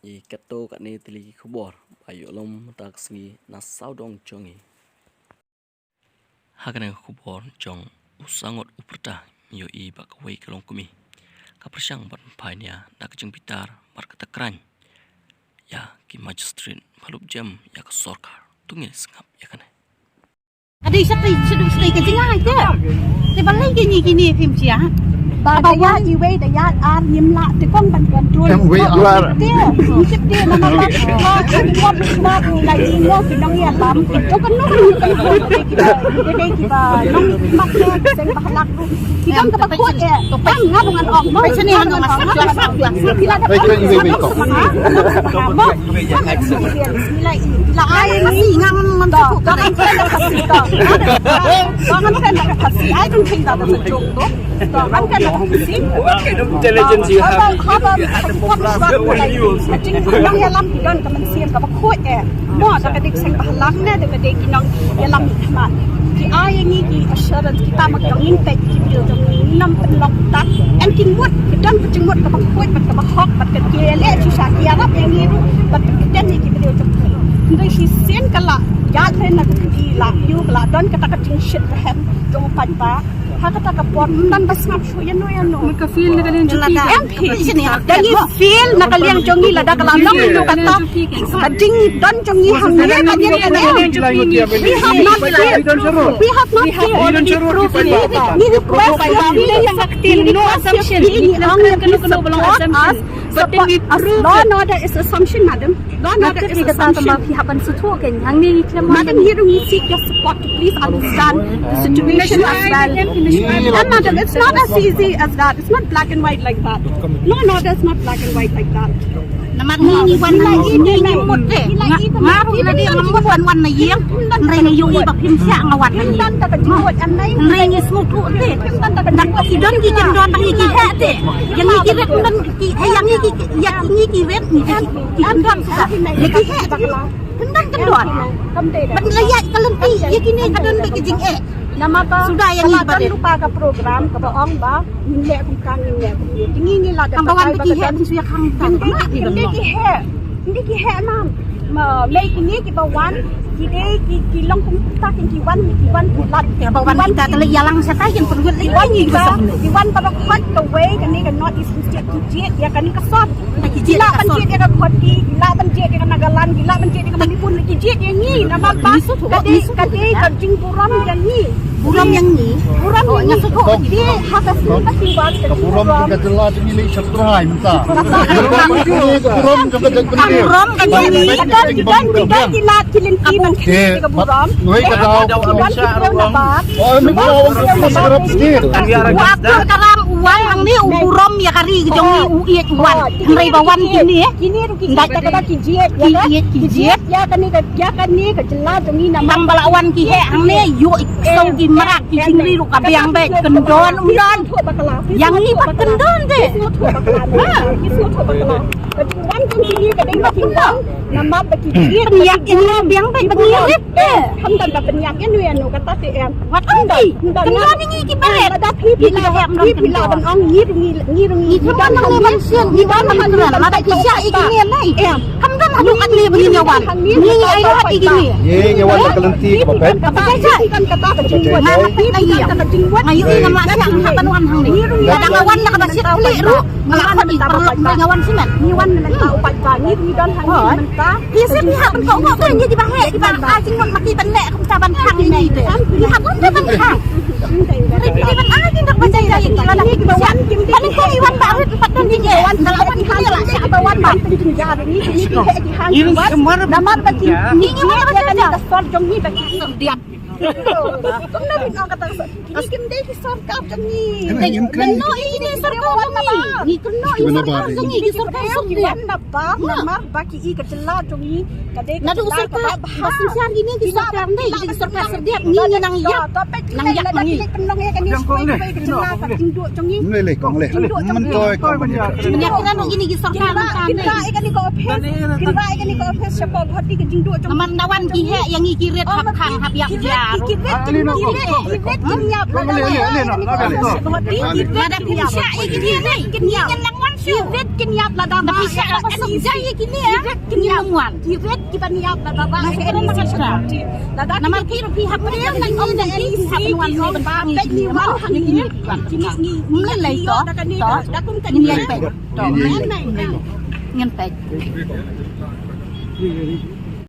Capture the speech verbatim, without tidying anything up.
Ïa katto katne tylli ki khubor ba ïoh lum mynta ka sngi na sawdong jong ngi. Ha kane ka khubor jong u Sangot u Pyrta, ïohi ba kawei ka longkmie ka pyrshang ban pynpaw nia na ka jingbitar bad kata ka rang ïa ki magistrate ba lup jem ïa ka sorkar. To ngin sngap ïa kane. Ade shatei shatei shatei ka jingai te. Te balei kine kine phim chia. Ba da ïa iwei da ïa ar nim lah te kong ban control. Em wei ar. Te sip te na ma ba ko ko ko la i ngo ki nong ïa lam. To kan no kan ko te ki ba te ki ba nong mat te seng ba lak. Ki dang ka ba ko e. Tang nga ngan ong mo. Sini ngan ong. Wei ko iwei wei ko. Mo. Nila i, nila ai ni. Ngan ngan sa ko. Ngan ngan sa ko. I don't think that is a joke though. Ngan ngan sa ko. What kind of intelligence you have? How about, how about, how about, I think nong ïa lam ki don ka mynsiem ka ba khuid eh. Mo da ka dik seng ba lang ne da ka dik ki nong ïa lam ki khmat. Ki ai ngi ki assurance kita ma ka ngin pek ki bil jong ngi nam pen lok tak. En ki mut ki don ka jingmut ka ba khuid bad ka ba hok bad ka ki le shisha ki arap ïa ngi ruh bad ka ki den ïa ki bil jong ngi. Hynrei shisien ka la ïa ren na ka ki la ïu ka la don kata ka jingshit ka hem jong u paidbah. Ha kata ka por mynta ba sngap shu ïa no ïa no. Ka feel na ka liang jong ki. Em phi. Da ngi feel na ka liang jong ngi lada ka la long ïa no kata. Ka jingdon jong ngi hangne ka liang jong ngi. We have not feel. We have not feel. We request your feeling. We request your feeling. Please support us. But then we prove law and order is assumption, madam. Law and order is assumption. Madam, ngi ruh ngi seek your support to please understand the situation as well. And madam, it's not as easy as that. It's not black and white like that. Law and order is not black and white like that. Namar ngi ngi wan na ngi ngi mut te. Nga ruh na dei nga mut wan wan na ïing. Hynrei ngi ïohi ba phim shah nga wan na ïing. Hynrei ngi sngewthuh te. Dak ki don ki kyndon, dak ki heh te. Ïa ngi ki ret kyndon ki, eh, ïa ngi ki, ïa ngi ki ret ngi ki kyndon sa. Ïa ki heh bakla. Kyndon kyndon. Ban la ïaid ka lynti ïa kine ka don bad ki jingeh. Namar ba suda ïa ngi ba don ruh pa ka program kaba ong ba ngin leh kumta, ngin leh kumta. Ngi ngi la da ba wan ba ki heh ban shu ïa khang ta. Ngi ki heh. Ngi ki heh mam. Ma mei kine kiba wan ki dei ki, ki long kumta, ki, ki wan, ki wan ki lad. Kiba wan kita ka la ïalang shatai kin pynwit lei wan kita, ki wan ba ka khot kawei kane ka North East State ki jied ïa kane ka sor. Ki lah ban jied ïa ka Khoti, ki lah ban jied ïa ka Nagaland, ki lah ban jied ïa ka Manipur, ki jied ïa ngi namar ba ka dei, ka dei ka jingburom ïa ngi. Burom ïa ngi. Burom ïa ngi. Ka burom ka jylla jong ngi lei sha trai mynta. Ka burom ka jylla jong ngi. Ka burom ka jylla jong ngi. Ka burom. Ka burom. Wa ka ram u wan hangne u burom ïa ka ri jong ngi u ïeit u wan. Hynrei ba wan kine. Kine ruh ki ïeit, ki ïeit, ki ïeit. Ïa kane ka, ïa kane ka jylla jong ngi namar. Tang ba la wan ki heh hangne ïoh i ksew ki mrad ki jingri ruh ka biang beit, kyndon um don. Ïa ngi pat kyndon te. Ha. Ka jingwan jong ngi ka dei ka jingwan namar ba ki ïeit. Pynïap ïa ngi biang beit ba ngi rit te. Khamtam ba pynïap ïa no ïa no kata te em. Wat ong ki. Kyndon ïa ngi ki barit. Lada phi phi la, phi phi la ban ong ngi ngi ngi ngi. Ngi don hangne ban sien, ngi don hangne ban sien. Lada ki shah ïa ki ngi lei. Em. Khamtam haduh katne ba ngi ïa wan. Ngi ngi ai lad ïa ki ngi. Ngi ngi wan ka lynti kaba phet. Kata ka jingwan. Nga ïohi ngam lah shah, ngam lah ban wan hangne. Lada nga wan la kaba shit klik ruh. Nga la khot i paralok mreng nga wan shimet. Ngi wan mynta u paidbah ngi, ngi don hangne mynta. Phi sngewthuh phi hap ban kohnguh, ngi kiba heh kiba ai jingmut ma ki ban leh kumta ban khang ïa ngi te. Phi hap ban khang. Phi ban ai jingmut ban jai ïa ki lada ngi kiba wan kim. Ban ngi wan ba rit pat don ki wan da la wan ki la shah ba wan ba. Ngi wan ba ki. Ngi wan ba ki. Sor jong ngi ba ki. Diam. Kumno phi ong kata ka sor. Ngi kim dei ki sorkar jong ngi. Ngi kynnoh ïa ngi sorkar jong ngi. Ngi kynnoh ïa sorkar jong ngi, ki sorkar jong ngi. Wan na bar namar ba ki i ka jylla jong ngi ka dei ka jylla kaba bha. Ba synshar ngi ne ki sorkar ne, ki sorkar syrdiat ngi ngi nang ïap. Nang ïap ngi. Pynlong ïa kane shwa ka jylla ka jingduh jong ngi. Jingduh jong ngi. Ngi kynnoh ïa kane ka office. Kynnoh ïa kane ka office shapoh Guwahati ka jingduh jong ngi. Namar na wan ki heh ïa ngi ki rit hap khang hap ïap ïa. Ki rit ki rit ki rit ki rit. Lada phi shah ïa kine ne, kine ngan lang wan. Ki rit kin ïap lada ba. Ki rit kin ïap. Ki rit ki ban ïap lada ba. Namar ki ruh ki hap rit na ngi na ki ki hap wan na ban ba ngi. Namar ha ngi ngi. Mlei lei to. To. Ngin lei peit. To. Ngin peit.